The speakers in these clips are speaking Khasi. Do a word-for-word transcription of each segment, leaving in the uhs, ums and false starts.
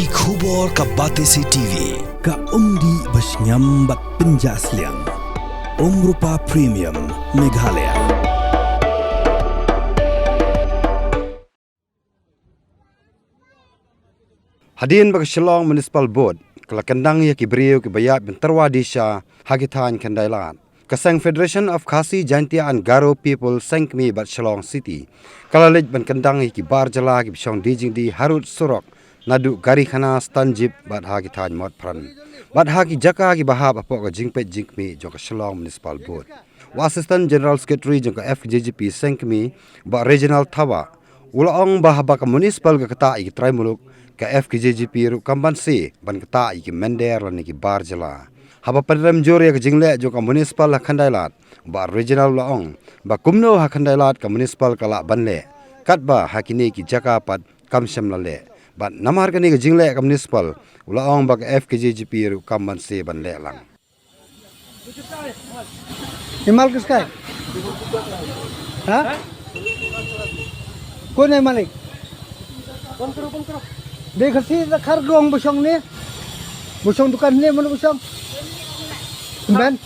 Ki khubor ka Batesi T V, ka umdih ba shngiam bad pynjah sliang. Umrupa Premium, Meghalaya. Hadien ba ka Shillong Municipal Board ka la kyndang ïa ki briew kiba ïaid ban tyrwa disha ha ki thaiñ Khyndai Lad, ka seng Federation of Khasi Jaintia and Garo People Seng Kmie bad Shillong City ka la leit ban kyndang ïa ki bar jylla kiba shong die jingdie harud surok, naduh Garikhana, Stanjip bad ha ki thaiñ Motphran bad ha ki jaka kiba hap hapoh ka jingpeit jingkhmih jong ka Shillong Municipal Board. U Assistant General Secretary jong ka F K J G P Seng Kmie, Bah Reginald Thabah, u la ong ba haba ka municipal ka ktah ïa ki trai muluk, ka F K J G P ruh kam banse ban ktah ïa ki mynder lane ki bar jylla. Haba pynrem jur ïa ka jingleh jong ka municipal ha Khyndai Lad, Bah Reginald u la ong ba kumno ha Khyndai Lad ka municipal ka lah ban leh, katba ha kine ki jaka pat kam shym la leh. Bad namar kane ka jingleh ka municipal, u la ong ba ka F K J G P ruh kam banse ban leh lang. ये माल किसका है? हाँ? कौन है मालिक? Bun kru, bun kru. Dei Khasi Rakhar dong bosong ni. Bosong dukan ni, mana bosong? Ban.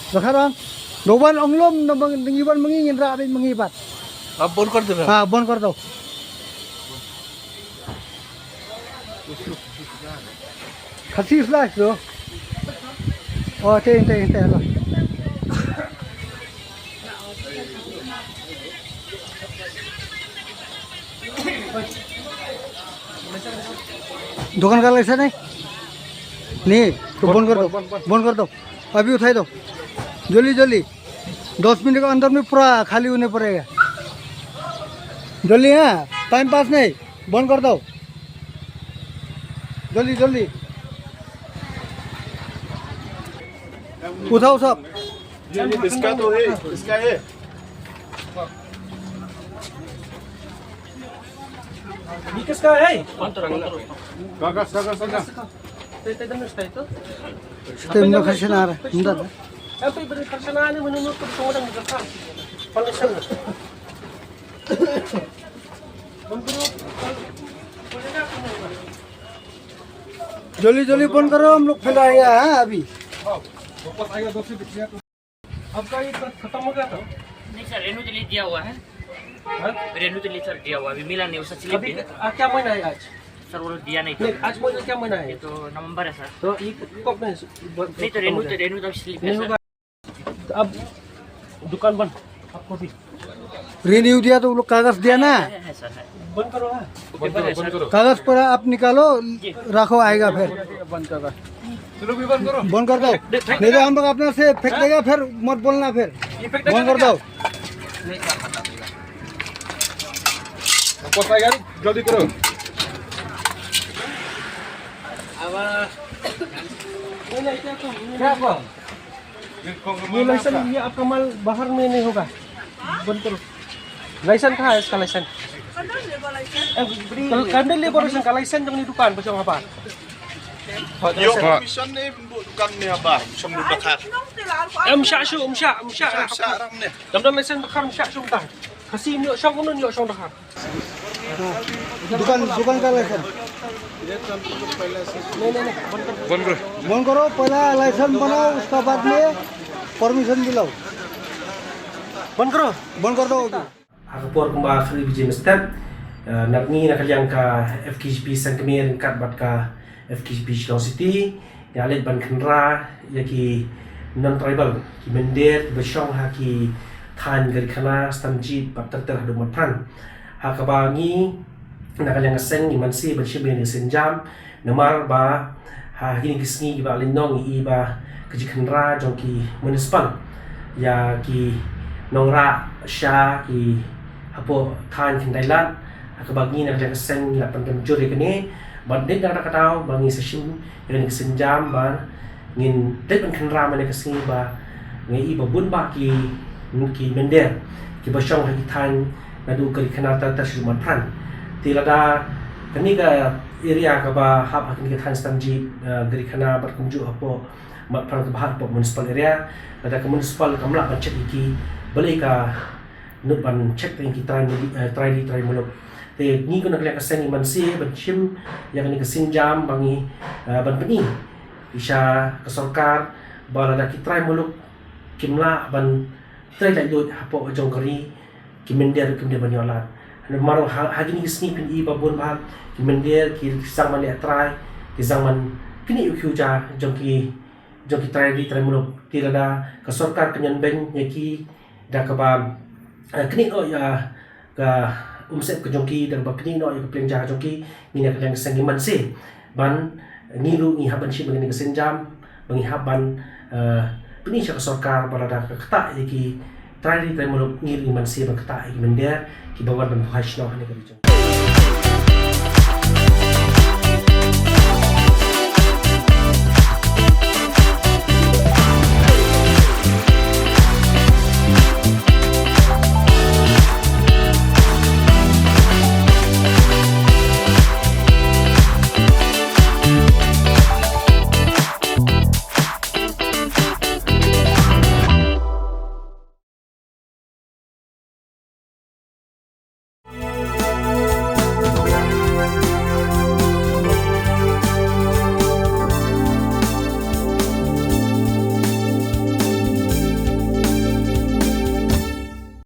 Rakhar ong. Doban ong lum, no bang, ding iban mangi, ngin ra abin mangi bat. Ab bun kar dina. Ha, bun kar do. Khasi slice do. Oh, te, te, te, lo. दुकान का लाइसेंस नहीं? नहीं, तो बंद कर दो, बंद कर दो। अभी उठाई दो, जल्दी जल्दी। दस मिनट के अंदर में पूरा खाली होने पड़ेगा। जल्दी, हाँ, टाइम पास नहीं, बंद कर दो, जल्दी जल्दी। उठाओ सब। ये, ये इसका तो है, इसका है। ये किसका है? कागज, कागज, कागज। Stem na khashanar, nda. Em, pe beri khashanar ni menurut tu semua dah ngerti. Foundation. जल्दी जल्दी बंद करो, हम लोग फैला है, हाँ, अभी। आपका ये खत्म हो गया था? नहीं सर, रेनू तो ले दिया हुआ है। हाँ? रेनू तो ले सर दिया हुआ, अभी मिला नहीं, उसका स्लिप अभी भी है। आ, क्या महीना है आज? सर, वो लोग दिया नहीं था। नहीं, आज महीना क्या महीना है? ये तो नवंबर है सर। तो ये कब में? नहीं तो रेनू तो, रेनू तो स्लिप है नहीं सर। होगा। तो अब दुकान बंद, आपको भी। रिन्यू दिया तो वो लोग कागज दिया ना? है, है सर, है। बंद करो ना। ओके, बंद है सर। कागज पर आप निकालो, रखो, आएगा फिर। बंद कर दो। चलो भी बंद करो। बंद कर दो। नहीं तो हम लोग अपने से फेंक देगा, फिर मत बोलना फिर। ये फेंक देगा बंद कर क्या? दो। वापस आएगा, जल्दी करो। क्या हुआ? ये लाइसेंस, ये आपका माल बाहर में नहीं होगा। बंद करो। लाइसेंस कहाँ है इसका licence? Kandel Labour License. Kal-, Kandel Labour License का लाइसेंस जो नहीं दुकान बचा वहाँ पर। Ïoh permission ne, dukan ne, haba shong lut dakar. Em, sha shu, em, sha, em, sha. Sha, sha, ram ne. Dam dam license dakar, em, sha shu, em, ta. Khasi ïoh shong, em, ïoh shong dakar. दुकान, दुकान का लाइसेंस। नहीं, नहीं, नहीं, बंद कर। बंद करो। बंद करो, पहला लाइसेंस बनाओ, उसका बाद में परमिशन दिलाओ। बंद करो। बंद कर दो। Ha ka por kumba khyndai baje mynstep, eh, na ngi na ka liang ka F K J P Seng Kmie ryngkat bad ka F K J P Shillong City, ngi la leit ban khynra ïa ki non-tribal, ki mynder kiba shong ha ki thaiñ Garikhana, Stanjip bad ter ter haduh Motphran. Ha kaba ngi na ka liang ka seng ngi manse ban shim ïa ka sienjam, namar ba ha kine ki sngi kiba la leit noh ngi i ba ka jingkhynra jong ki municipal ïa ki nongrah sha ki hapoh thaiñ Khyndai Lad, ha kaba ngi na ka liang ka seng ngi la pynrem jur ïa kane, bad dei na kata ka daw ba ngi sa shim ïa kane ka sienjam ba ngin dei ban khynra mynne ka sngi ba ngi i ba bun bah ki, ki mynder kiba shong ha ki thaiñ naduh Garikhana ter ter sha Motphran. Te lada kane ka area kaba hap ha kane ka thaiñ Stanjip, eh, Garikhana bad kumjuh hapoh Motphran kaba hap hapoh municipal area, lada ka municipal kam lah ban check ïa ki, balei ka nud ban check ïa ki trai muli-, eh, trai ri trai muluk. Te ngi kum na ka liang ka seng ngi man se ban shim ïa kane ka sienjam ba ngi, eh, ban pyni sha ka sorkar ba lada ki trai muluk kim lah ban trei laitluid hapoh jong ka ri, ki mynder kim dei ban ïoh lad. Namar ha, ha kine ki sngi phin i ba bun bah ki mynder ki sdang ban leh trai, ki sdang ban knieh u khiew ja jong ki, jong ki trai ri trai muluk. Te lada ka sorkar kan ïoh beiñ ïa ki da kaba, eh, knieh noh ïa ka umsyep ka jong ki, da kaba knieh noh ïa ka pliang ja ka jong ki, ngi na ka liang ka seng ngi man se ban, ngi ruh ngi hap ban shim ïa kane ka sienjam ba ngi hap ban, eh, pyni sha ka sorkar ba lada ka ktah ïa ki trai ri trai muluk, ngi ruh ngi man se ban ktah ïa ki mynder kiba wan ban buhai shnong ha kane ka ri jong